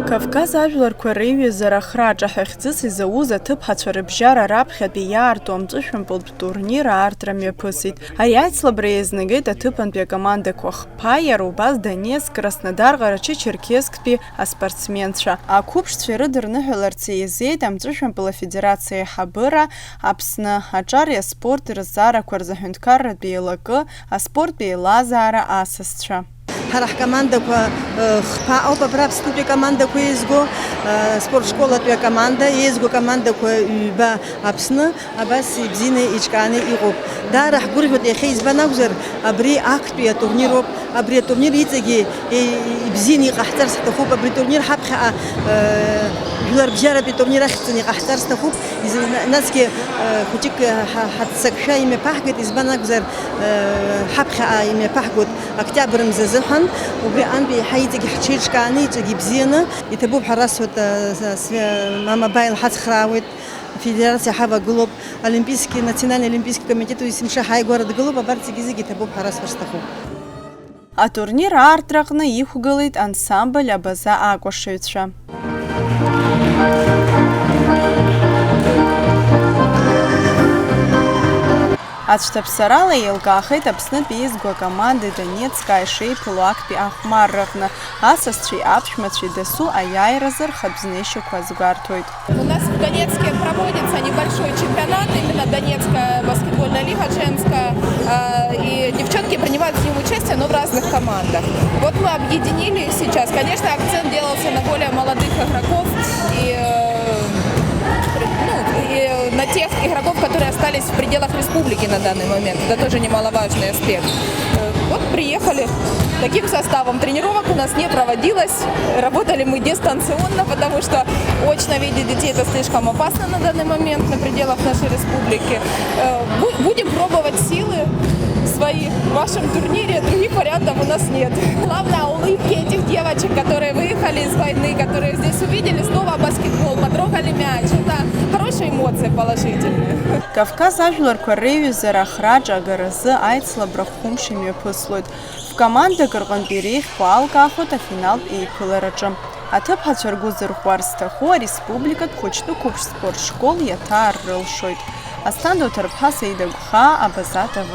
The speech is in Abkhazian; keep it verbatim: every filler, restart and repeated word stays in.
Кавказ ажәларқәа реиҩызара ахраҿа ҳәа хьӡыс изауз аҭыԥҳацәа рыбжьара раԥхьатәи иаарту амҵәышәымпылтә турнир аартра мҩаԥысит. Ари аицлабра еизнагеит аҭыԥантәи акомандақәа хԥа, иара убас Донецк, Краснодар, Ҟарачы-Черкесктәи аспортсменцәа. Ақәыԥшцәа ирыдырныҳәаларц еизеит амҵәышәымпыл афедерациа аиҳабыра, Аԥсны аҿари аспорти рызҵаарақәа рзы аҳәынҭқарратә еилакы, аспорттә еилазаара асасцәа. Ҳара ҳкомандақәа, э, хԥа ауп абра Аԥснытәи акомандақәа еизго, э, спортшколатәи акоманда, еизго акомандақәа ҩба Аԥсны, абас ибзианы иҿкааны иҟоуп. Даара ҳгәырӷьоит иахьа, избан акәзар, абри актәи атурнироуп. Абри атурнир иҵегьы, э, ибзианы иҟаҳҵарц ҳҭахуп. Абри атурнир ҳаԥхьаҟа, э, жәларбжьаратәи турнир ахьӡаны иҟаҳҵарц ҭахуп. Из-, на-, насгьы, э, хәыҷык, э, ҳа-, ҳаццакшәа имҩаԥаҳгеит, избан акәзар, э, ҳаԥхьаҟа имҩаԥаҳгоит октиабр мза азыҳәан. Убри аҟынтә еиҳа иҵегьы ҳҽеиҿкааны, иҵегьы ибзианы. Иҭабуп ҳәа расҳәоит, э, с-, с-, э, Мамабаил ҳацхраауеит, афедерациа ҳавагылоуп, Олимпийский, Национальный Олимпийский комитет есымша ҳааигәара дгылоуп, абарҭ зегьы-зегьы иҭабуп ҳәа расҳәар сҭахуп. Атурнир аартраҟны иқәгылеит ансамбль Абаза акәашаҩцәа. Ацәҭаԥсарала еилкаахеит Аԥснытәи еизго акоманда Донецк ишеиԥыло актәи ахәмарраҟны, асасцәеи аԥшәмацәеи дасу аиааиразы рхатә знеишьақәа азгәарҭоит. У нас в Донецке проводится небольшой чемпионат, именно Донецкая баскетбольная лига женская, э, и девчонки принимают в нем участие, но в разных командах. Вот мы объединили их сейчас. Конечно, акцент делался на более молодых игроков и, э, ну, и на тех игроков, которые остались в пределах республики на данный момент. Это тоже немаловажный аспект. Э, вот приехали таким составом. Тренировок у нас не проводилось. Работали мы дистанционно, потому что очно видеть детей — это слишком опасно на данный момент на пределах нашей республики. Э, бу-, будем пробовать силы свои в вашем турнире. Других вариантов у нас нет. Главное — улыбки этих девочек, которые выехали из войны, которые здесь увидели снова баскетбол, потрогали мяч. Это хорошие эмоции, положительные. Кавказ ажәларқәа реиҩызара ахраҿы агаразы аицлабра хәымш имҩаԥыслоит. Ф-командак рҟынтә иреиӷьқәа алкаахоит афиналтә еиԥылараҿы. Аҭыԥҳацәа ргәы зырӷәӷәар зҭаху ареспубликатә хәыҷтәы қәыԥш спорт школ иаҭаар рылшоит. Асҭанда Уҭарԥҳа, Саида Гәхаа, Абаза Т В.